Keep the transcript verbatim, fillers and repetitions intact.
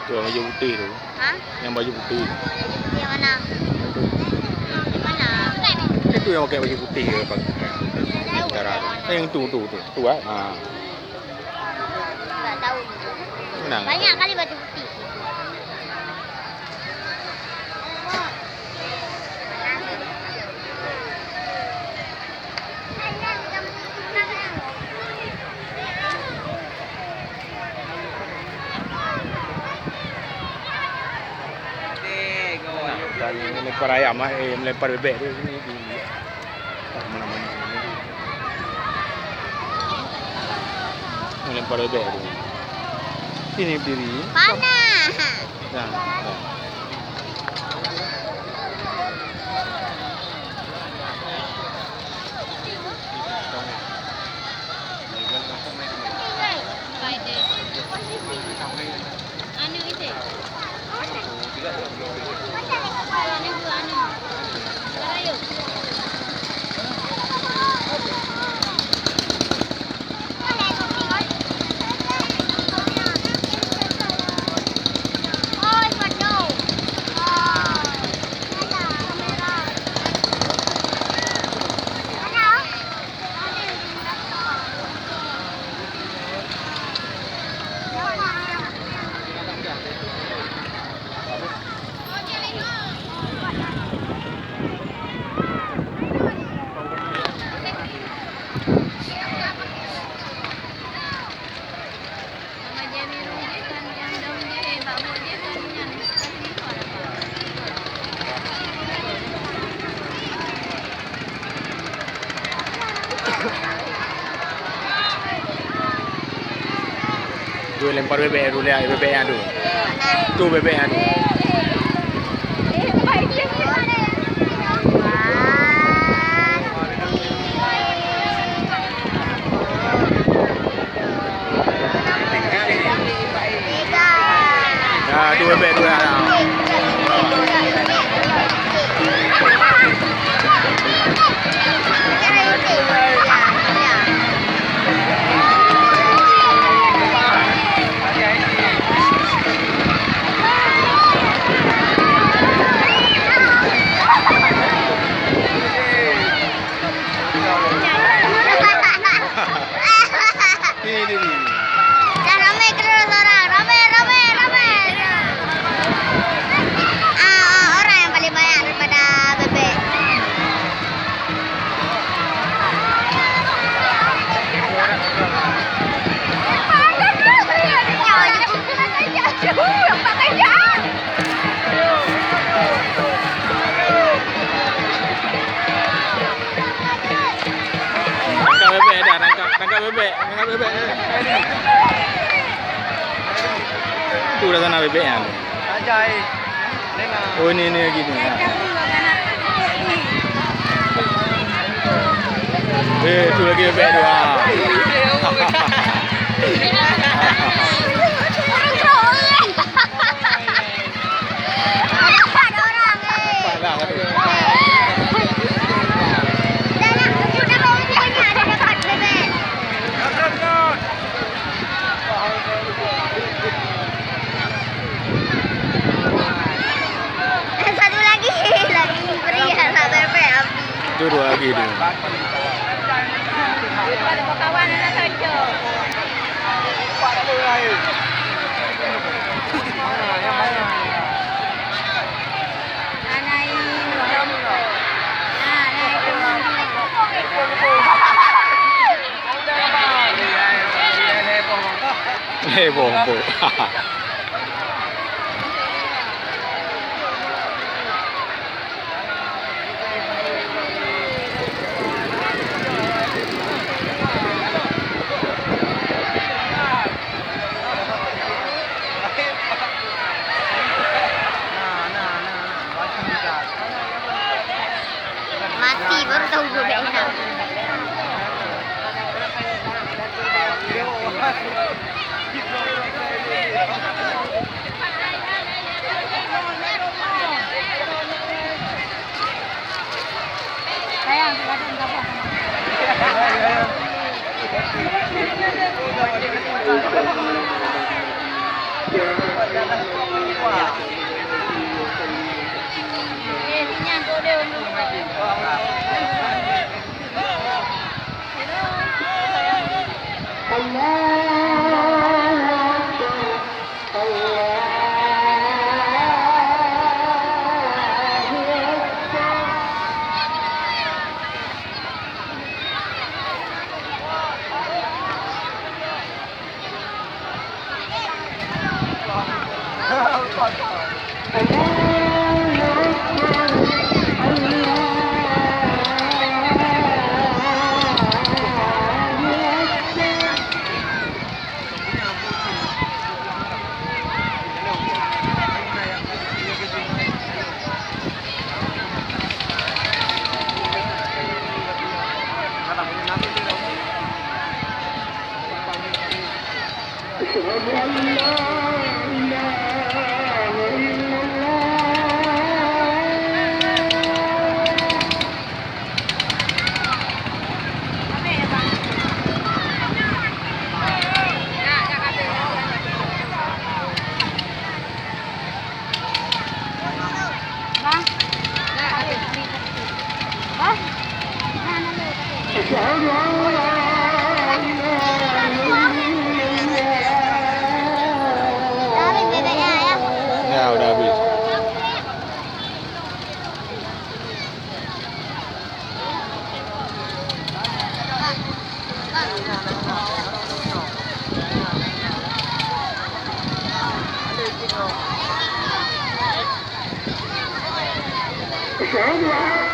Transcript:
Tu yang baju putih tu. Ha? Yang baju putih. Yang mana? Yang tu. Yang mana? Itu yang pakai baju putih ke, Bang? Tahu. Cara tu. Eh, yang tu, tu, tu. Tu, eh. Ha. Tak tahu. Menang. Banyak kali baju putih. Dan melempar ayam, eh, melempar bebek tu sini di, di, tak mana-mana. Melempar bebek tu. Sini berdiri. Panas. Nah, nah. Tu lempar bebek tu, lihat bebek nyan tu. Tu bebek nyan tu. Ha, dua bek dua. Ini, ini, ini. Dah ramai keudroe seorang. Ramai, ramai, ramai. Ah, ah, orang yang paling banyak daripada bebek. Tangkap bebek dah, tangkap, tangkap bebek, tangkap bebek. Tu dah sana bebek kan. Oh, ini, ini lagi ni. Ha. Eh, tu lagi bebek tu. Ha. Nampak dah, aduh. Satu lagi, lagi beri anak bebek api. Itu dua lagi tu. Heboh, heboh. Mati baru tahu bebek hilang. أشهد أن لا إله إلا الله. أشهد أن لا إله إلا الله. Ya, udah habis. أشهد أن